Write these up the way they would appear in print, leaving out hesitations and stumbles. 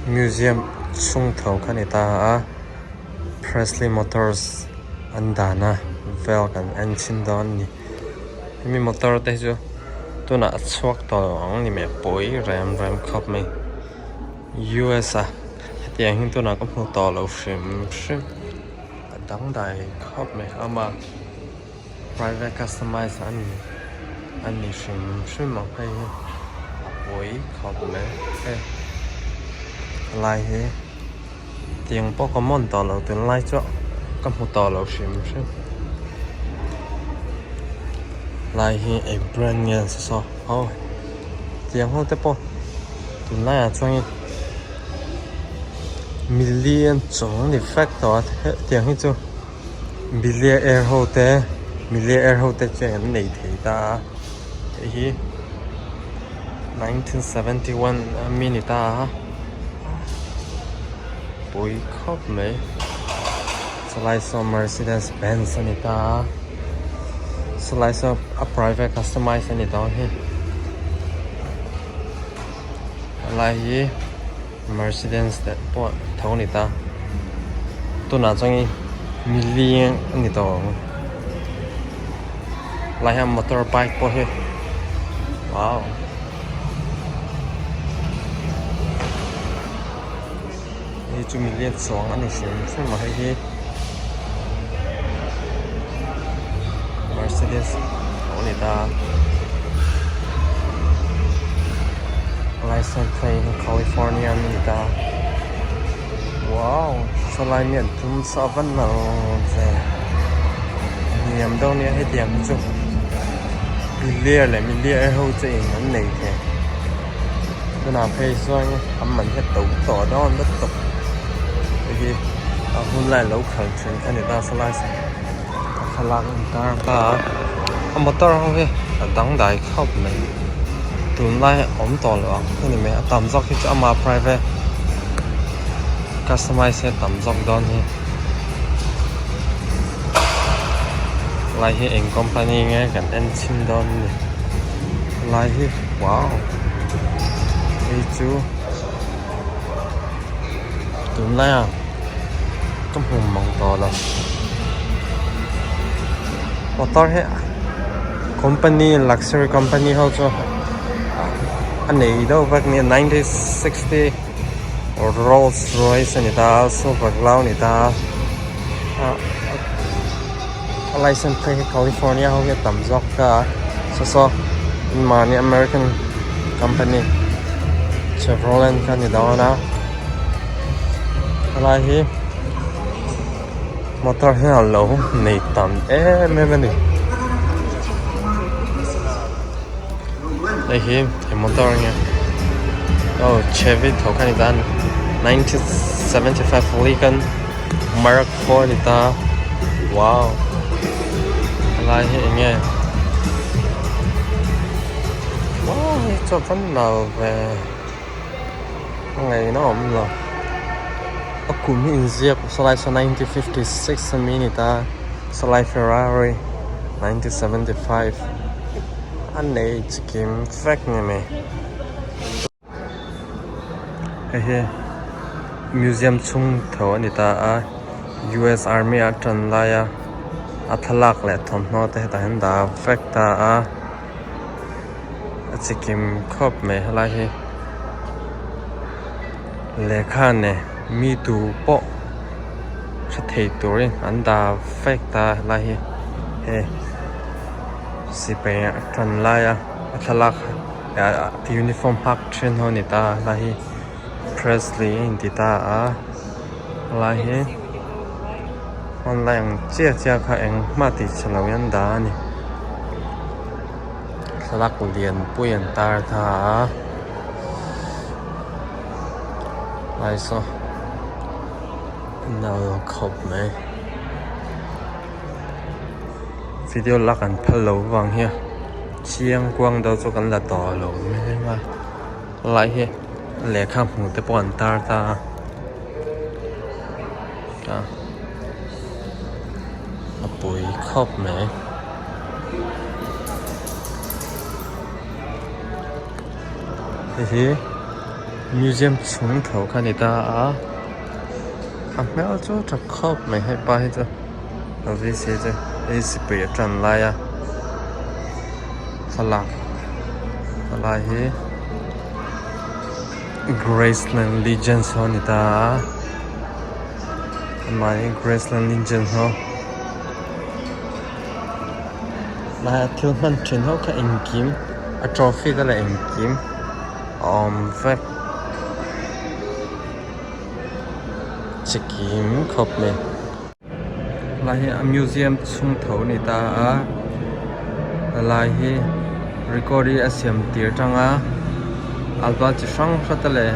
Museum chhung tho kha ni ta a Presley Motors an dahna vel kan en chhin dawn a ni hemi motor te hi chu tunah a chhuak tawh lo ang ni mai pawi rem rem khawp mai U_S a hetiang hi tunah ka hmu tawh lo hrim hrim a dangdai khawp mai ama private customize a ni a ni hrim hrim ang hei hi a pawi khawp mai hei helai hi tiang pawh ka mawn tawh lo tunlai chu ka hmu tawh lo hrim hrim helai hi eng brand nge an saw aw tiang ho te pawh tunlai ah chuan million chung ni vek tawh a tiang hi chu. Bilia air ho te Milia air ho te chuan an nei thei ta a hei hi 1971 a mi ni ta a pui khawp mai chulai saw Mercedes Benz a ni ta a chulai saw a private customize a ni dawn hi helai hi. Mercedes te pawh tho a ni ta tunah chuan mileng a ni tawh ang lai hian motor bike pawh hi wow hei chu milian chuang a ni hrim hrim a hei hi Mercedes tho a ni ta. License plate hi California a ni ta wow sawlai mi an tum sa van lo ve hniam deuh nia hetiang hi chu milia leh milia ho che in an nei thei tunah phei chuan an man hi a to tawh dawn lutuk hei hi a hun lai lo khal thin a ni ta sawlai a thlalak a intar ta a a motor ho hi a dangdai khawp mai tunlai awm tawh loh ang a ni mai a tam zawk hi chu ama private customize hi a tam zawk dawn hi lai hi eng company nge kan en chhin dawn a ni lai hi wow hei chu tunlai ah ka hmu mang tawh lo motor hi company luxury company ho chu a nei deuh vek nia 1960 Rolls Royce a ni ta a silver glow a ni ta a a license plate hi California ho hi a tam zawk ta a saw saw mahni American company Chevrolet kha a ni dawn a helai hi motor hian a lo nei tam em em a ni hei hi eng motor nge aw Chevy tho kha a ni ta 1975 Lincoln Mark 4 a ni ta wow helai hi eng nge wow hei chu a va nal ve a ngaihna a awm lo a kum hi inziak sawlai saw 1956 ami a ni ta sawlai Ferrari 1975 a nei chikim vek ni mai. Hei hi museum chhung tho a ni ta a U_S army a tan lai a a thlalak leh thawmhnaw te hetah hian dah vek ta a a chikim khawp mai helai hi lehkha nen mi tu pawh hre thei turin an dah vek ta helai hi hei sipai a tan lai a a thlalak. Uniform hak then ho a ni ta a helai hi Presley a inti ta a helai hi hmanlai ang chiah chiah kha engmah tih chhe lo hian dah a ni thlalak lianpui an tar ta a helai saw nal khawp mai video lak an phal lo vang hian. Chiang kuang deuh chu kan la tawh lo mai a lai hi lehkha hmuh te pawh an tar ta a a pui khawp mai hei hi. Museum chhung tho kha a ni ta a a hmel chu a tha khawp mai hepa hi chu Elvis hi chu hei sipui a tan lai a thlalak helai hi Graceland Legends ho a ni ta a amah hi Graceland Legends ho laia thil hman thin ho kha engkim a trophy te leh engkim a awm vek chikim khawp mai helai hi a museum chhung tho a ni ta a helai hi record hi a siam tir tang a album chi hrang hrang te leh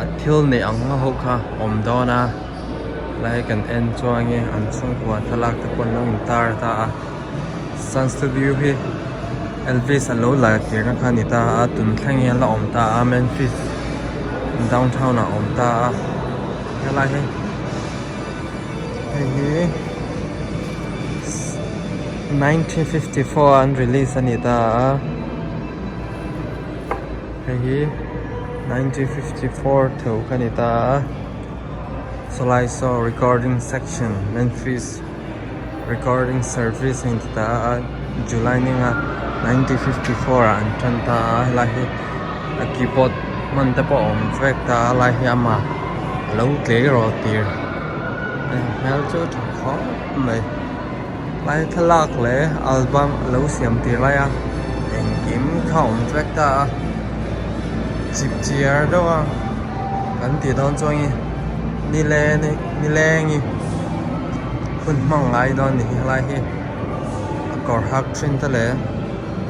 a thil neih ang ho kha a awm dawn a. Helai kan en chuangin an chhungkua thlalak te pawh an lo intar ta a sun studio hi Elvis a lo la tirna kha a ni ta a tun thleng hian la awm ta a Memphis downtown ah a awm ta a helai hi hei hi 1954 a an release a ni ta a hei hi 1954 tho kha a ni ta a. Sawlai saw recording section Memphis recording service a inti ta a July ninga 1954 ah an tan ta a helai hi a keyboard hman te pawh a awm vek ta a helai hi amah a lo tleirawl tir a hmel chu a tha khawp mai helai thlalak leh album a lo siam tir lai a engkim kha a awm vek ta a chip chiar deuh a. Kan tih dawn chuangin nileng nileng hun hmang ngai dawn a ni helai hi a kawr hak thin te leh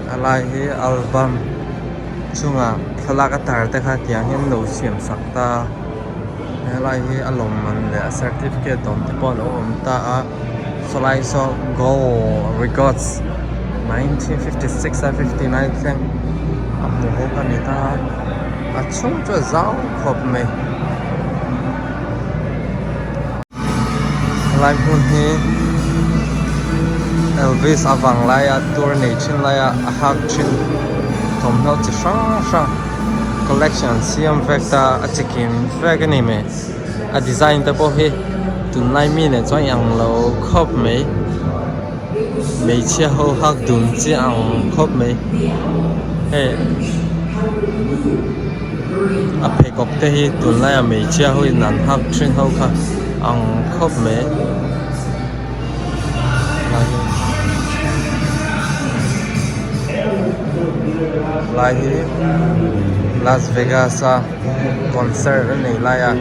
helai hi album chungah thlalak a tar te kha tiang hian an lo siam sak ta a helai hi a lawmman leh a certificate dawn te pawh a lo awm ta a sawlai saw gold records 1956 a 59 thleng a hmu bawk a ni ta a. A chhung chu a zau khawp mai. Helai hmun hi Elvis a vang laia tour nei thin laia a hak thin thawmhnaw chi hrang hrang collection an siam vek ta a chikim vek a ni mai. A design te pawh hi tunlai mi nen chuan inang lo khawp mai. Hmeichhia ho hak dun chiah ang khawp mai hei a pheikhawk te hi tunlaia hmeichhia ho in an hak thin ho kha ang khawp mai lai hi Las Vegas a concert a nei lai a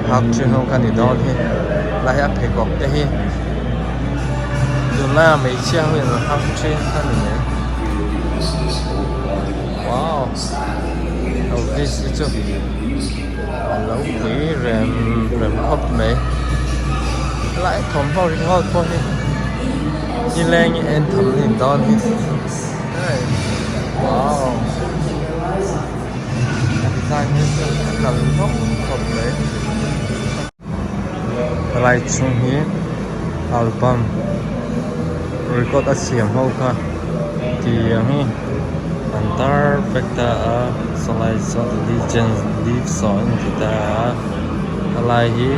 hak thin ho kha ni dawn hi lai hi a pheikhawk te hi. Tunlaiah hmeichhia ho in an hak thin kha ni mai wow Elvis hi chu a lo pui rem rem khawp mai helai thawmhnaw ringawt pawh hi nileng in en tham a ni dawn hi wow a design hi chu a nalh hlawm khawp mai. Helai chhung hi album record a siam ho kha tiang hi an tar vek ta a sawlai saw the legends live saw an ti ta a helai hi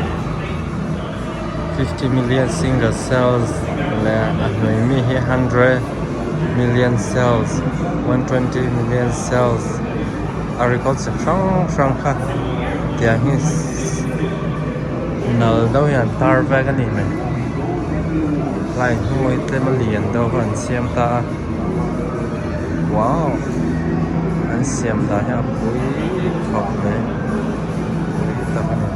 50 million single sales leh a hnuai mi hi 100 million sales 120 million sales a record chi hrang hrang kha tiang hi. Nal deuh hian an tar vek a ni mai line hnung hi tlem a lian deuh kha an siam ta a wow an siam dan hi a pui khawp mai pui tak a ni.